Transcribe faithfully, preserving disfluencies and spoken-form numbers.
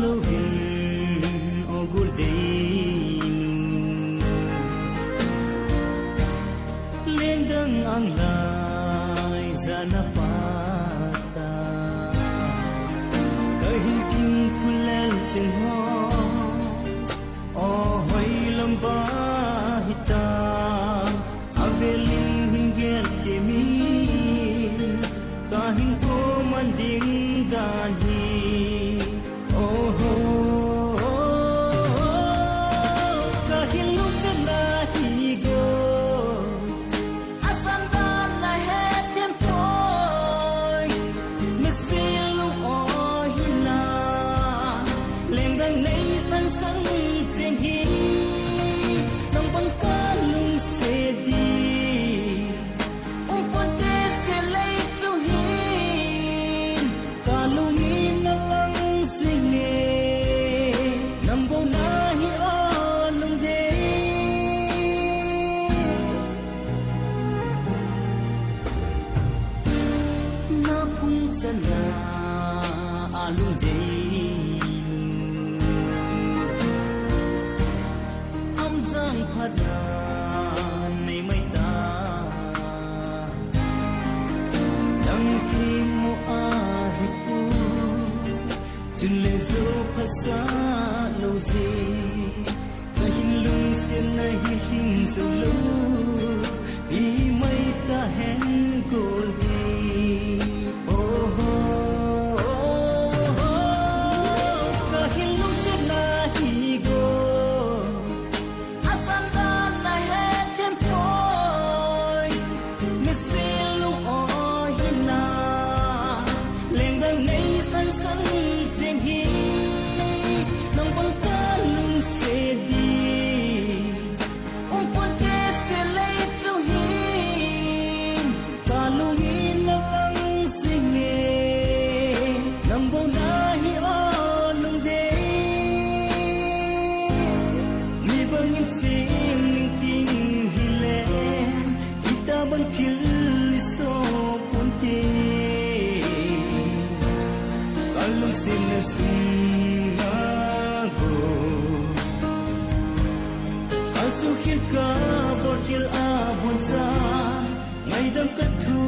Lou hin o gul dei nu. Lengdang ang lai jana pata. Kahin kin pulel ching ho. O hoi lamba hita. Avelin hin gel timi. Kahin ko man ding dan hi. Oho, kahin lungset na hi go. Asan dan na he them poi. Misi lung o hi na. Lengdang nei san san sing hi. Nang bang ka lungset di. Umponte se lei chu hin, ka lungin na lang sing e, nang bou na hi o lungdei. Na phung chana a lungdei. Amjang phat a nei mai ta. Nang thim mo ahi pu, chun le jo phasa lou je. Kahin lungset na hi hin jo lou, i mai ta hen gol di. Oh, oh, oh, oh, kahin lungset na hi go. Asan dan na he them poi. Misi lung o hi na. Lengdang nei san san sing hi. Nang bang ka lungset di. Umponte se lei chu hin. Ka lungin na lang sing e, nang bou na hi o lungdei. Mi bangin sing ning ting hile, hita bang thil i so ponte. Ka lungset na sung a go. Asu khil ka bol khil a bon sa. Ngaidam ka thu